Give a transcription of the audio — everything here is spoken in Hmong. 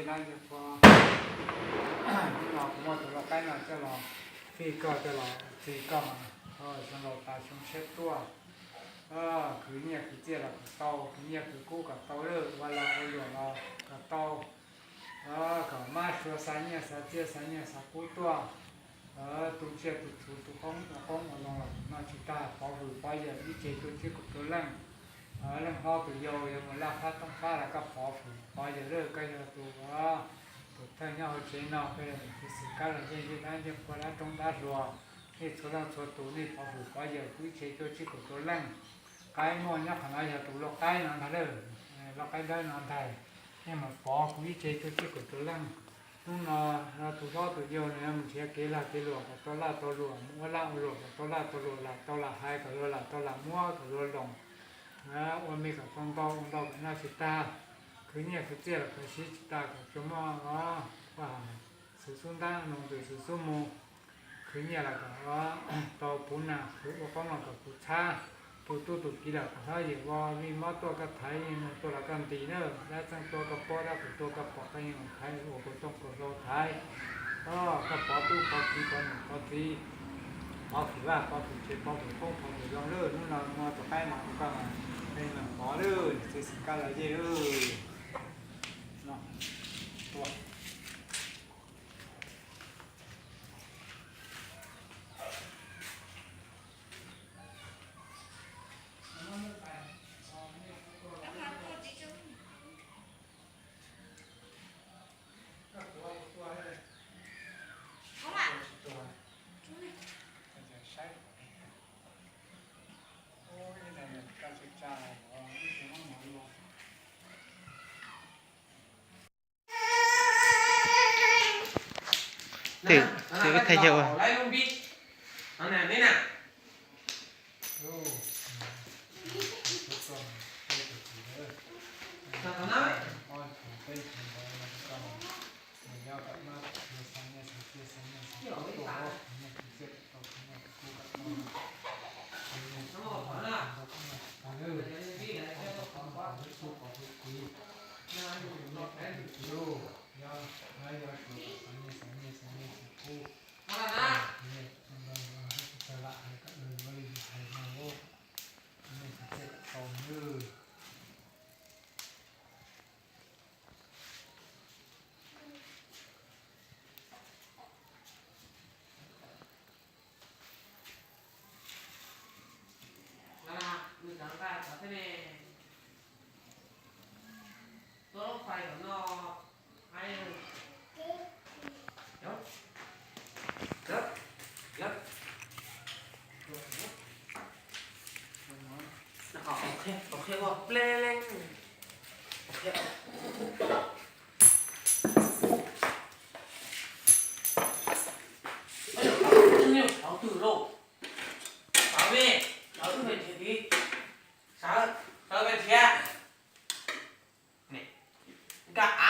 Hnub no kuv muaj tus lau qaib no coj los fij koj, coj los txi koj mas xyoo laus tas xyoo tshiab tuaj. Khwv nyiaj khwv txiaj los kom tau, khwv nyiaj khwv kub kom tau lawm, ua lag ua luam los kom tau, kom mab sua xa nyiaj xa txiaj xa nyiaj xa kub tuaj. Tu tsiaj tu txhuv tu qoob ua qoob ua loo los noj tsis tag, pov hwm pov yawm ib tse cuaj tsib kaum rau leej. Leej hlob tus yau yog mus laj fab toob fab los koj pov hwm pov yawm lawm, koj yog tus, tus thawj nyob hauv tsev no, koj yog tus xwm kab los yeej yeej dab yeej qhua dab roob dab hluas, nej txhua leej txhua tus nej pov hwm pov yawm kuv ib tse cuaj tsib kaum rau leej. Qaib muaj nyob qhov no yog tus lau qaib no ntag lawm, lau qaib dawb no ntag. Nej mus pov kuv ib tse cuaj tsib kaum rau leej. Hnub no tus hlob tus yau no mus nrhiav kev lag kev luam kom tau laj tau luam, mus ua laj ua luam kom tau laj tau luam, lam tau lam hais kom luag lam tau lam muab kom luag loos, ua me kom tau ntau, ua ntau kom noj tsis tag, khwv nyiaj khwv txiaj los kom siv tsis tag, kom tsuas muaj vaj xwm xub ntab, noog twm xwm xub mus. Khwv nyiaj los kom tau puv nag, khwv ua qoob los kom puv txhab, tu tub tu kiv los kom hlob yawm vog, vij mob tuaj koj thaiv, vij nug tuaj los koj ntis na, dab txeej tuaj koj pab, dab qhuas tuaj koj pom, koj yeej los thaiv, ua kaus tooj kaus hlau thaiv. Koj pov tub pov kiv pov niam pov txiv, pov hwm vaj pov hwm tsev pov hwm qoob pov hwm loo lawm. Hnub no muaj tus qaib no rau koj mas, peb mas pov lawm, niam txiv xwm kab los yeej lawm. Twb, twb ib thaj chaw ua.